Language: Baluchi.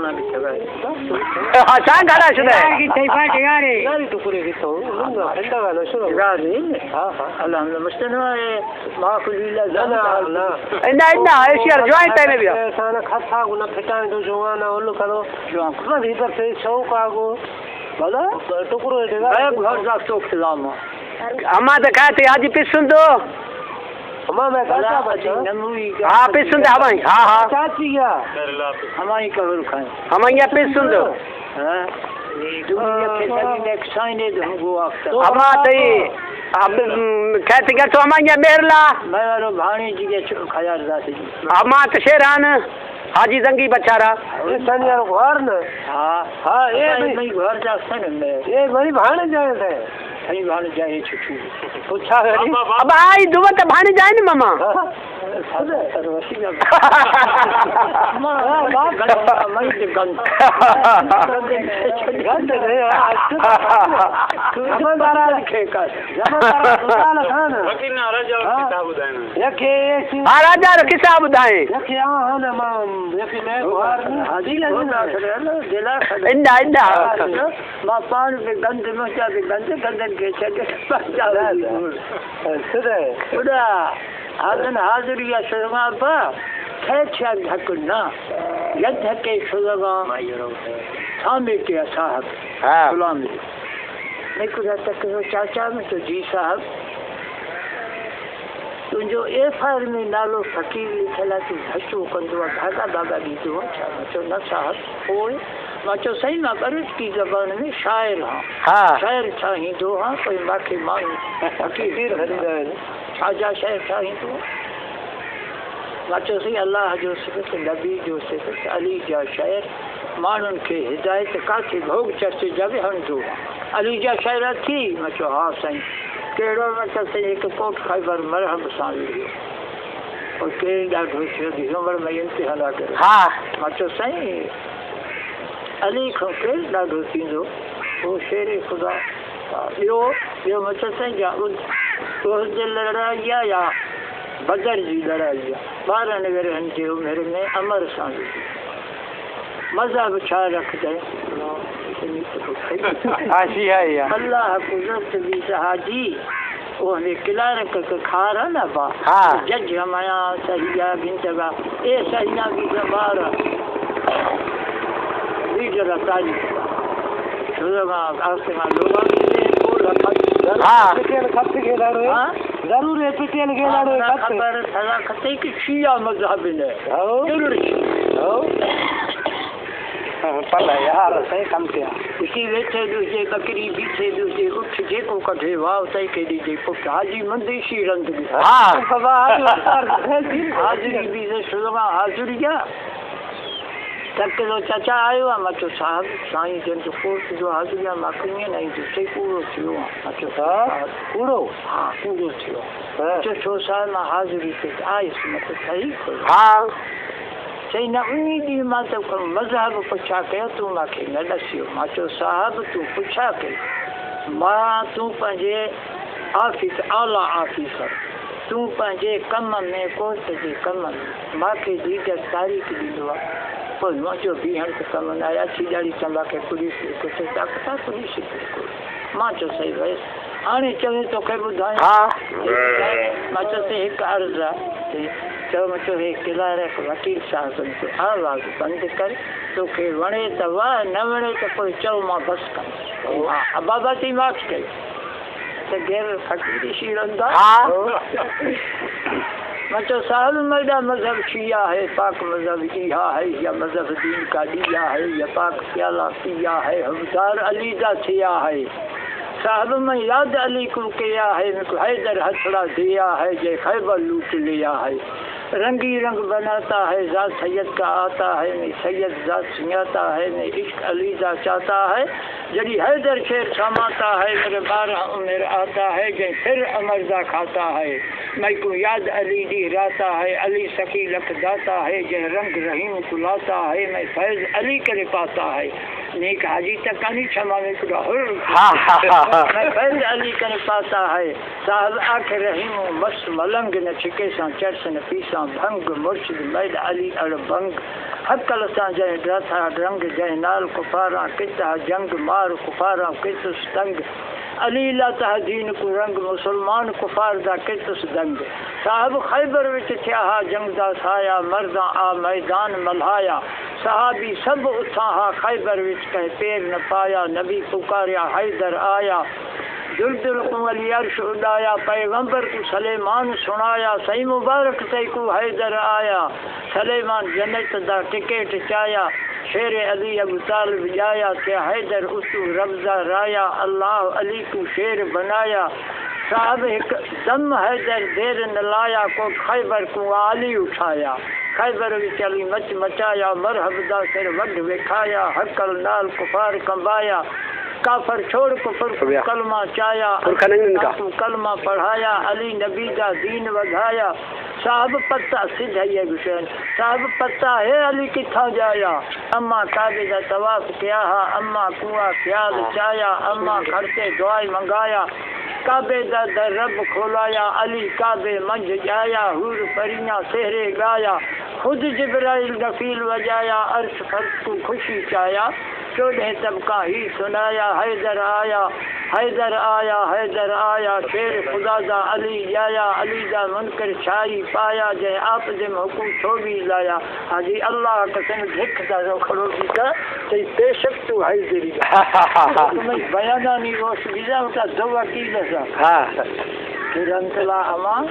ہاں، چاں گھڑا شدہ ہے۔ یار کی تئی پاٹ یارے۔ یاری تو پورے گیتا ہوں۔ لنگا پھنڈا گانا شروع۔ یار نہیں۔ ہاں، ہاں۔ الحمدللہ، مشتنو ہے، ما کو لیلا نا، نا، نا۔ انا، انا، ایشی یار جوائن ٹائم بیا۔ سانا کھتا گنا پھٹائیں تو جوانا اولو کرو۔ جوان۔ بس ادھر سے شوق آگو۔ بلا؟ ٹکرو ہے، ٹکرو۔ میں گھر جا تو کھلاما۔ ہما دکھاتے حاجی پسند ہو۔ ہما میں کہتا بچا۔ ہاں، پسند ہمائی۔ ہاں، ہاں۔ چاچی گیا۔ ہمائی قبول کھائیں۔ ہمائی پسند ہو۔ ہاں۔ دنیا کے سبھی میں کسائیں دے دوں گو آفتا۔ ہما تئی، اب، کہتے گر تو ہمائی مہرلا۔ میں والو بھانی جی کے چو خیال داتی۔ ہما تو شیران۔ حاجی زنگی بچارا۔ اے سنیار گھر نہ۔ ہاں۔ ہاں، اے اے بھی۔ بھائی گھر جا سن میں۔ اے بھائی بھانے جائے تھے۔ بھائی بھانے جائے چھٹی۔ پوچھا ہے۔ اب آئی دو تو بھانے جائے نا ماما۔ ہاں۔ گند نہیں، آج تو زماندار آج کھے کا۔ زماندار خدا لکھانا۔ وکیل نے راجا ہاں۔ کتاب دائیں۔ یکے ایسی۔ ہاں، راجا رو کسا بدائیں۔ یکے آہاں ما، یکے میں گوار نہیں۔ حاجی لگنا۔ اندا، اندا۔ ما پان پہ گند، مچا پہ گند، گندن کے چلے۔ خدا۔ خدا۔ آدن حاضری یا شرما با۔ کھے چیا دھکنا۔ یا دھکے شدگا۔ سامی کے صاحب۔ ہاں۔ غلامی۔ میں کجا تک ہو چاچا، میں تو جی صاحب۔ تو جو اے فائل میں نالو فقیر لکھلا تو بھچو کندوا بھاگا بھاگا دی دو، چا تو نہ صاحب۔ اوئے، ما چو صحیح ما برت کی زبان میں شاعر ہاں۔ ہاں۔ شاعر چاہی دو ہاں، کوئی ما کے مان فقیر۔ فقیر بھری جائے۔ آجا شاعر چاہی دو۔ ما چو صحیح اللہ جو صفت، نبی جو صفت، علی جا شاعر۔ مانن کے ہدایت کاتے بھوگ چرچے جاوے ہندو۔ علی جا شاعر تھی، مچو ہاں سائیں۔ کیڑو مچو سائیں ایک کوٹ خیبر مرحب سان ویڈیو۔ اور کیڑ ڈاڈھو شعر دی عمر میں انتہا نہ کرے۔ ہاں۔ مچو سائیں علی کھو کیڑ ڈاڈھو سیندو۔ وہ شیر خدا۔ یو، یو مچو سائیں جا احد، احد لڑائی یا بدر جی لڑائی۔ بارہ نگر ہنجے عمر میں امر سان ویڈیو۔ مذہب چا رکھ دے۔ آسی ہے یا۔ اللہ قدرت بھی حاجی، وہ ہمیں کلارک کے کھارا نہ با۔ ہاں۔ جج ہمایا صحیح گھنٹگا، اے صحیح بھی زبار۔ لیڈر تاریخ۔ شروع آسمان لوگا۔ ہاں۔ پٹیل خط کے لڑے۔ ہاں۔ ضرور ہے، پٹیل کے لڑے۔ خبر صداقت ہے کہ شیعہ مذہب نے۔ ہاں۔ ضرور۔ ہاں۔ پلا یار، صحیح کم کیا۔ اسی ویچے دوسرے بکری، بیچے دوسرے اٹھ، جے کو کٹھے واو، تئی کے دی جے پٹ۔ حاجی مندی شی رند بھی۔ ہاں۔ بابا، حاجی وقار۔ حاضری بھی سے شلما حاضری کیا؟ تک لو چچا آئے وا، مچو صاحب، سائیں جن تو کور جو حاضری ما کنی نہیں، تو سے کورو سیو، مچو ہاں؟ صاحب۔ کورو؟ ہاں، کورو سیو۔ ہاں۔ مچو صاحب، ما حاضری سے آئے، مچو صحیح کو۔ ہاں۔ چئی نا امیدی ما تو کن مذہب پچھا کیا، تو ما کے نہ ڈسیو۔ مچو صاحب تو پچھا کے، ما تو پنجے آفیس، اعلیٰ آفیسر، تو پنجے کم میں کو تجے کم میں، ما کے دیگر تاریخ دی دعا۔ کوئی مچو بھی ہن کم نہ آیا، سیدھاڑی چمبا کے پولیس کو سے طاقت پولیس کو۔ ما چو صحیح بھائی۔ آنے چویں تو کے بدھائیں۔ ہاں۔ ما چو سے ایک عرض ہے۔ چو مچو ہے کلارک وکیل صاحب تو آواز بند کر۔ تو کے ونے تو واہ، نہ ونے تو کوئی چو ما بس کر۔ ہاں، اب بابا تی معاف کر۔ تو غیر فقیری شیرندا۔ ہاں۔ مچو صاحب میرا مذہب شیعہ ہے، پاک مذہب ایہا ہے، یا مذہب دین کا دیا ہے، یا پاک پیالہ پیا ہے، حبدار علی دا تھیا ہے۔ صاحب میں یاد علی کو کیا ہے، میں کو حیدر ہتھڑا دیا ہے، جے خیبر لوٹ لیا ہے۔ رنگی رنگ بناتا ہے، ذات سید کا آتا ہے، میں سید ذات سناتا ہے، میں عشق علی دا چاہتا ہے۔ جڑی حیدر شیر سماتا ہے، میرے بارہ عمر آتا ہے، جے پھر امر دا کھاتا ہے۔ میں کو یاد علی دی راتا ہے، علی سخی لکھ داتا ہے، جے رنگ رحیم کلاتا ہے، میں فیض علی کرے پاتا ہے۔ نیک حاجی تکانی چھما میں کدا ہر۔ ہاں، ہاں، ہاں، ہاں۔ میں فیض علی کرے پاتا ہے۔ صاحب آکھ رحیم و مست ملنگ، نہ چکے ساں چرس نہ پیساں بھنگ، مرشد مید علی اڑ بنگ۔ ہکل ساں جئیں ڈرتھا ڈرنگ، جئیں نال کفاراں کتھا جنگ، مار کفاراں کتس تنگ۔ علی لاتہ دین کو رنگ، مسلمان کفار دا کتس دنگ۔ صاحب خیبر وچ تھیا ہا جنگ دا سایا، مرداں آ میدان ملہایا۔ صحابی سب اتھاں ہا خیبر وچ، کہیں پیر نہ پایا، نبی پکاریا حیدر آیا۔ دلدل کو علی عرش اڈایا، پیغمبر کو سلیمان سنایا، سئیں مبارک تئی کو حیدر آیا۔ سلیمان جنت دا ٹکٹ چایا، شیر علی ابو طالب جایا، کہ حیدر اتو رب دا رایا، اللہ علی کو شیر بنایا۔ صاحب ہک دم حیدر دیر نہ لایا، کوٹ خیبر کو علی اٹھایا۔ خیبر وچ علی مچ مچایا، مرحب دا سر وڈھ وکھایا، ہکل نال کفار کمبایا۔ کافر چھوڑ کفر کو کلمہ چایا، علی کو کلمہ پڑھایا، علی نبی دا دین ودھایا۔ صاحب پتہ سدھ ہے یہ حسین، صاحب پتہ ہے علی کتھاں جایا۔ اما کعبے دا طواف کیا ہا، اما کنواں خیال چایا، اما کھڑتے دعائے منگایا۔ کعبے دا در رب کھولایا، علی کعبے منجھ جایا، حور پریاں سہرے گایا۔ خود جبرائیل دخیل وجایا، عرش فرش کو خوشی چایا۔ چوڈہیں طبقہ ہی سنایا، حیدر آیا، حیدر آیا، حیدر آیا۔ شیر خدا دا علی جایا، علی دا منکر چھائی پایا، جئیں آپ دم حکم چھوڑی لایا۔ حاجی اللہ قسم گھک دا رو کھڑو بیتا، تئی پیشک تو حیدری۔ تمہیں بیانانی روش بیزا ہوتا دو وکیل سا۔ ہاں۔ پھر انتلا امان۔